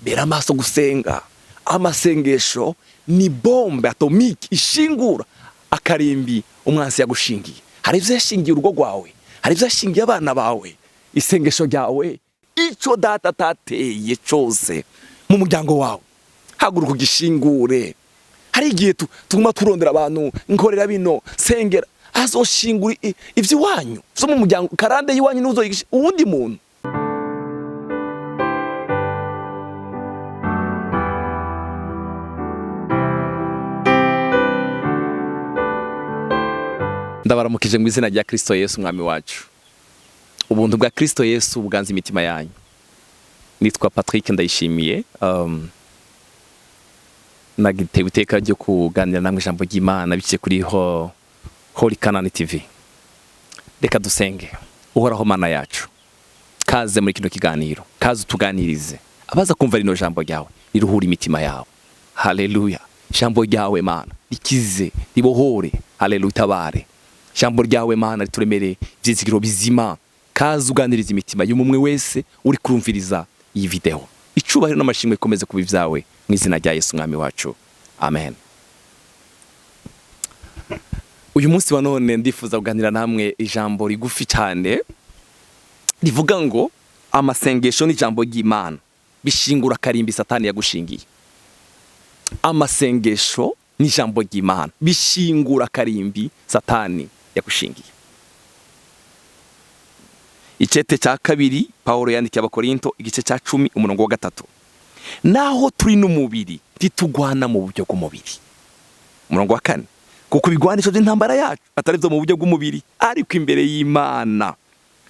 Bera amaso gusenga. Amasengesho ni bombe atomique ishingura akarimbi umwansi yagushingiye. Hari ivyo yashingiye urugo rwawe, hari ivyo yashingiye abana bawe. Isengesho ryawe, ico data atateye cose mu muryango wawe, haguruka ugishingure. Hari igihe tuguma turondera abantu, nkorera bino, sengera, azoshingura ivy'iwanyu vyo mu muryango, karande y'iwanyu ntuzoyigisha uwundi muntu. Ndabaramukije mu izina rya Kristo Yesu umwami wacu. Ubuntu bwa Kristo Yesu buganze imitima yanyu. Nitwa Patrick Ndayishimiye. Nagitewe iteka ryo kuganira namwe ijambo ry'Imana biciye kuri Holy Canaan TV. Reka dusenge. Uhoraho Mana yacu, kaze muri kino kiganiro, kaze utuganirize. Abaza kumva rino jambo ryawe riruhura imitima yawe. Haleluya. Jambo ryawe Mana rikize, ribohore. Haleluya, itabare. Jambo ryawe Mana rituremere ivyizigiro bizima. Kaze uganiriza imitima y'umwe wese uri kurumviriza iyi video. Icubahiro n'amashimwe bikomeze kuba ivyawe mu izina rya Yesu umwami wacu. Amen. Uyu munsi wa none ndifuza kuganira namwe ijambo rigufi cyane rivuga ngo amasengesho n'ijambo ry'Imana bishingura karimbi Satani yagushingiye. Amasengesho n'ijambo ry'Imana bishingura karimbi Satani yagushingiye. Icete cya kabiri Paulo yandikiye Abakorinto igice cya 10 umurongo wa 3. Naho turi n'umubiri ntitugwana mu buryo bw'umubiri. Umurongo wa 4. Kuko ibigwanisho by'intambara yacu atari byo mu buryo bw'umubiri, ariko imbere y'Imana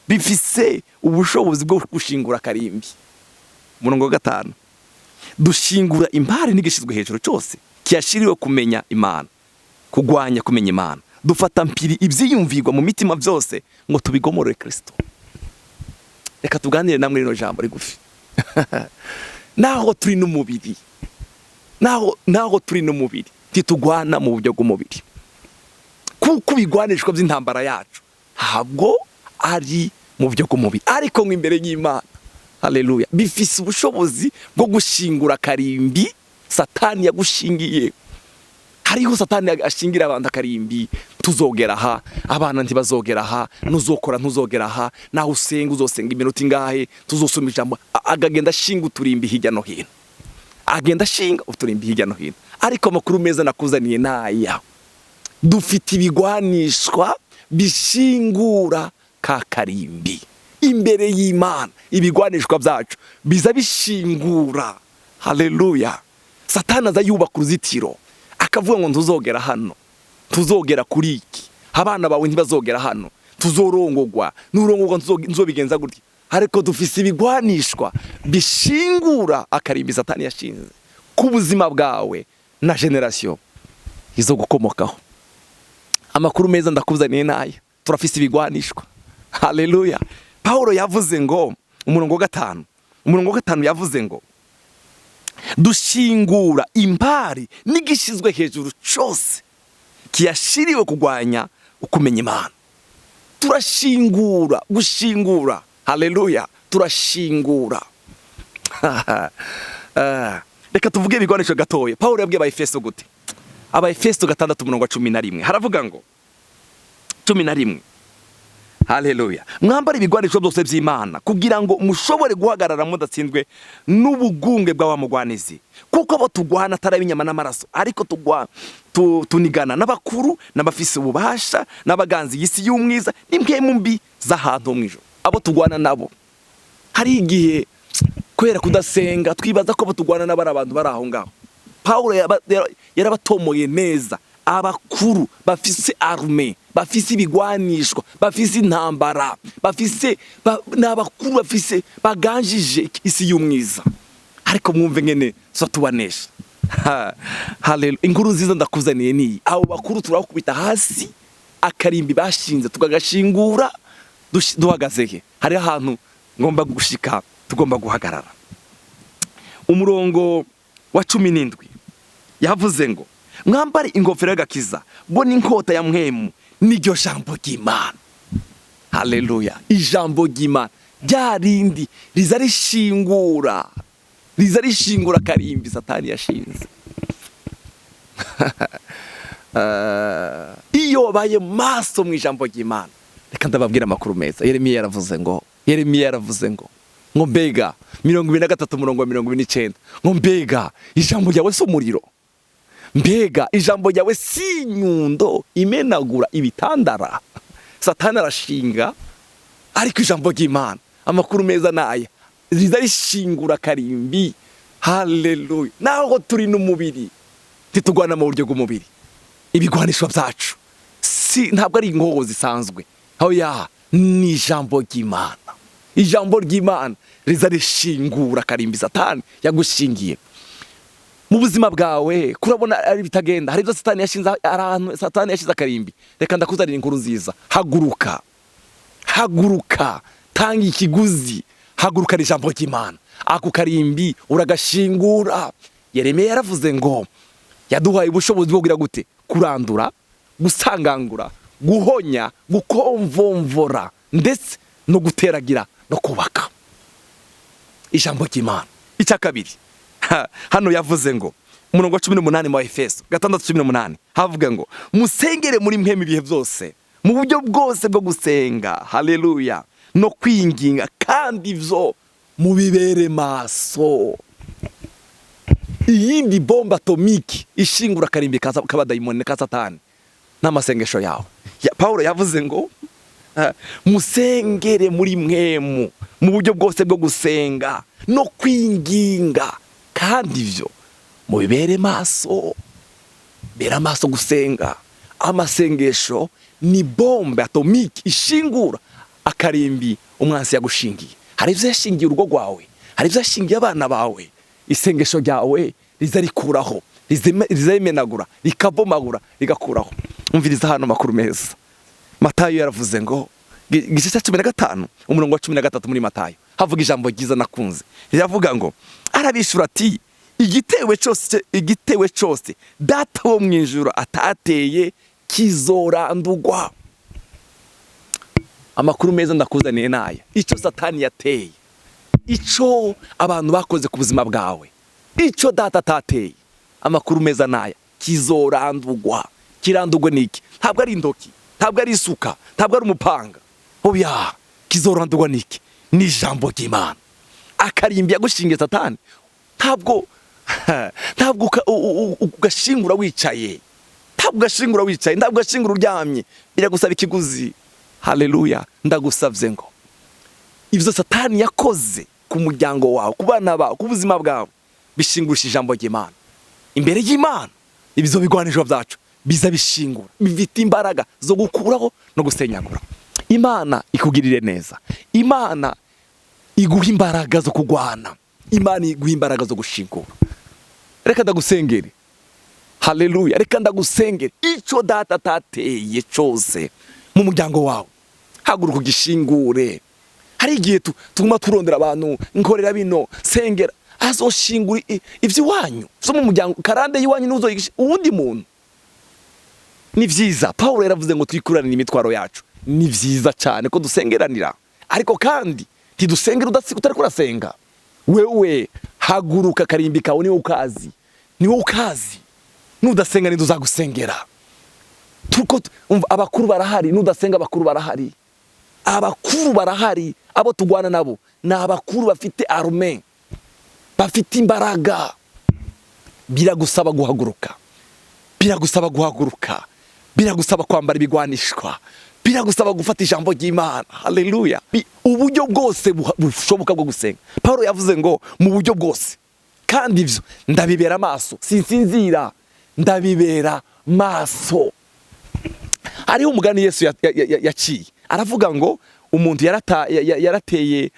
bifise ubushobozi bwo gushingura karimbi. Umurongo wa 5. Dushingura impare n'igishizwe hejuru cyose kiyashiriwe kumenya Imana, kugwanya kumenya Imana. Dufata mpiri ivyiyumvirwa mu mitima byose ngo tubigomorore Kristo. Reka tuganire namwe rino jambo rigufi. Naho turi n'umubiri, naho turi n'umubiri ntitugwana mu buryo bw'umubiri, kuko ibigwanishwa by'intambara yacu ntabwo ari mu buryo bw'umubiri, ariko ngo imbere y'Imana. Haleluya. Bifise ubushobozi bwo gushingura karimbi Satani yagushingiye. Hariho Satani ashingira abantu akarimbi, tuzogera aha, abana ntibazogera aha, nuzokora ntuzogera aha, naho usenga uzosenga iminota ingahe, tuzosoma ijambo. Agagenda ashinga uturimbi hirya no hino, agenda ashinga uturimbi hirya no hino. Ariko amakuru meza nakuzaniye naya: dufite ibigwanishwa bishingura ka karimbi imbere y'Imana. Ibigwanishwa byacu biza bishingura. Haleluya. Satani aza yubaka uruzitiro akavuga ngo ntuzogera hano, tuzogera kuri iki, abana bawe ntibazogera hano, tuzorongogwa, nurongogwa nzobigenza gutya. Ariko dufise ibigwanishwa bishingura akarimbi Satani yashinze ku buzima bwawe na generation izo gukomokaho. Amakuru meza ndakuzaniye nayo, turafise ibigwanishwa. Haleluya. Paulo yavuze ngo umurongo wa 5, umurongo wa 5 yavuze ngo dushingura impari n'igishizwe hejuru cyose kiyashiriwe kugwanya ukumenya Imana. Turashingura, gushingura. Haleluya, turashingura. Reka tuvuge ibigwanisho gatoya. Paulo yabwiye Abaefeso gute? Abaefeso 6 umurongo wa 11 haravuga ngo 11. Haleluya. Mwambare ibigwanisho byose by'Imana kugira ngo mushobore guhagarara mudatsinzwe n'ubugunge bwa wa mugwanizi. Kuko abo tugwana atari ab'inyama n'amaraso, ariko tunigana n'abakuru n'abafise ububasha n'abaganzi y'isi y'umwiza n'impwemu mbi z'ahantu mu ijuru. Abo tugwana nabo, hari igihe kubera kudasenga twibaza ko abo tugwana nabo ari abantu bari aho ngaho. Paulo yarabatomoye neza, abakuru bafise arme, bafise ibigwanishwa, bafise intambara, bafise n'abakuru bafise baganjije isi y'umwiza. Ariko mwumve ngene so tubanesha. Haleluya. Inkuru nziza ndakuzaniye niyi: abo bakuru turabakubita hasi, akarimbi bashinze tukagashingura. Duhagaze he? Hari ahantu ngomba gushika, tugomba guhagarara. Umurongo wa 17 yavuze ngo mwambare ingofero y'agakiza bo n'inkota ya mwemu n'iryo jambo ry'Imana. Haleluya. Ijambo ry'Imana ryarindi riza rishingura. Riza rishingura karimbi Satani yashinze. Iyo wabaye maso mu ijambo ry'Imana, reka ndababwira amakuru meza. Yeremiya yaravuze ngo mbega 23 umurongo wa 29, ngo mbega ijambo ryawe si umuriro, mbega ijambo ryawe si inyundo imenagura ibitandara. Satani arashinga, ariko ijambo ry'Imana, amakuru meza naya, riza rishingura karimbi. Haleluya! Naho turi n'umubiri, ntitugwana mu buryo bw'umubiri. Ibigwanishwa byacu si, ntabwo ari inkoho zisanzwe, oya, ni ijambo ry'Imana. Ijambo ry'Imana riza rishingura karimbi Satani yagushingiye mu buzima bwawe. Kurabona ari bitagenda, hari ibyo Satani yashinze, hari ahantu Satani yashize akarimbi. Reka ndakuzanira inkuru nziza. Haguruka, haguruka, tanga ikiguzi, haguruka ijambo ry'Imana, ako karimbi uragashingura. Yeremiya yaravuze ngo yaduhaye ubushobozi bwo kugira gute? Kurandura, gusangangura, guhonya, gukomvomvora, ndetse no guteragira no kubaka. Ijambo ry'Imana. Icya kabiri, hano yavuze ngo, umurongo wa 18 mu Efeso 6:18, havuga ngo musengere muri mpwemu ibihe byose, mu buryo bwose bwo gusenga, haleluya, no kwinginga, kandi ivyo mubibere maso. Iyindi bombe atomique ishingura akarimbi k'abadayimoni ka Satani n'amasengesho yawe. Paulo yavuze ngo musengere muri mpwemu mu buryo bwose bwo gusenga no kwinginga, kandi ivyo mubibere maso. Bera maso gusenga. Amasengesho ni bombe atomique ishingura akarimbi umwansi yagushingiye. Hari ivyo yashingiye urugo rwawe, hari ivyo yashingiye abana bawe. Isengesho ryawe riza rikuraho, riza rimenagura, rikabomagura, rigakuraho. Umviriza hano makuru meza. Matayo yaravuze ngo, igice cya 15 umurongo wa 13, muri Matayo havuga ijambo ryiza nakunze, riravuga ngo arabishura ati: "Igitewe cyose, igitewe cyose Data wo mu ijuru atateye kizorandugwa." Amakuru meza ndakuzaniye naya: icyo Satani yateye, icyo abantu bakoze ku buzima bwawe, icyo Data atateye, amakuru meza naya: kizorandugwa. Kirandugwe niki? Ntabwo ari intoki, ntabwo ari isuka, ntabwo ari umupanga, oya. Kizorandugwa niki? Ni ijambo ry'Imana. Akarimbi yagushingiye Satani, ntabwo ugashingura wicaye, ntabwo ugashingura wicaye, ntabwo ugashingura uryamye, biragusaba ikiguzi. Haleluya! Ndagusabye ngo ibyo Satani yakoze ku muryango wawe, ku bana bawe, ku buzima bwawe, bishingusha ijambo ry'Imana. Imbere y'Imana, ibyo bigwanishwa byacu biza bishingura, bifite imbaraga zo gukuraho no gusenyagura. Imana ikugirire neza. Imana iguha imbaraga zo kugwana, Imana iguha imbaraga zo gushingura. Reka ndagusengere. Haleluya! Reka ndagusengere. Icyo Data atateye cyose mu muryango wawe, haguruka ugishingure. Hari igihe tuguma turondera abantu, nkorera bino, sengera, azoshingura ivy'iwanyu vyo mu muryango, karande y'iwanyu nuzoyigisha uwundi muntu. Ni vyiza, Paulo yaravuze ngo twikuranire imitwaro yacu. Ni vyiza cyane ko dusengeranira, ariko kandi ntidusengera utariko urasenga wewe. Haguruka, karimbi kawe niwe ukazi, niwe ukazi. Nudasenga, ninde uzagusengera? Tuko umva, abakuru barahari. Nudasenga, abakuru barahari, abakuru barahari. Abo tugwana nabo ni abakuru bafite arme, bafite imbaraga. Biragusaba guhaguruka, biragusaba guhaguruka, biragusaba kwambara ibigwanishwa, biragusaba gufata ijambo ry'Imana. Haleluya! Uburyo bwose bushoboka bwo gusenga. Paulo yavuze ngo mu buryo bwose, kandi ivyo ndabibera maso, sinsinzira, ndabibera maso. Hariho umugani Yesu yaciye, aravuga ngo umuntu yarateye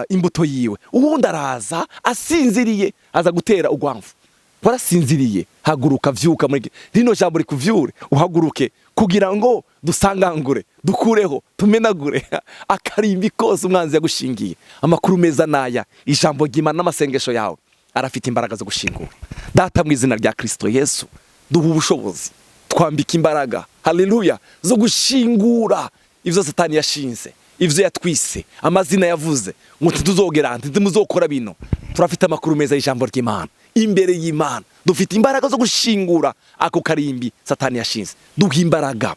imbuto yiwe, uwundi araza asinziriye, aza gutera urwamvu. Warasinziriye, haguruka, vyuka. Muri rino jambo rikuvyure, uhaguruke kugira ngo dusangangure, dukureho, tumenagure akarimbi kose umwanzi yagushingiye. Amakuru meza naya: ijambo ry'Imana n'amasengesho yawe arafite imbaraga zo gushingura. Data, mu izina rya Kristo Yesu, duha ubushobozi, twambika imbaraga, haleluya, zo gushingura ivyo Satani yashinze. Ivyo yatwise, amazina yavuze ngo ntituzogera, ntimuzokora bino. Turafite amakuru meza y'ijambo ry'Imana. Imbere y'Imana dufite imbaraga zo gushingura ako karimbi Satani yashinze. Duha imbaraga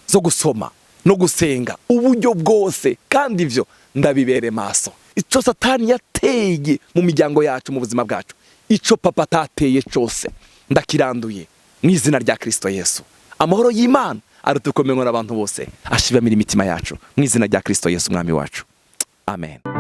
zo gusoma no gusenga uburyo bwose, kandi ivyo ndabibere maso. Ico Satani yateye mu miryango yacu, mu buzima bwacu, ico papa atateye cose ndakiranduye mu izina rya Kristo Yesu. Amahoro y'Imana aruta uko n'abantu bose ashibamira imitima yacu mu izina rya Kristo Yesu, Umwami wacu. Amen.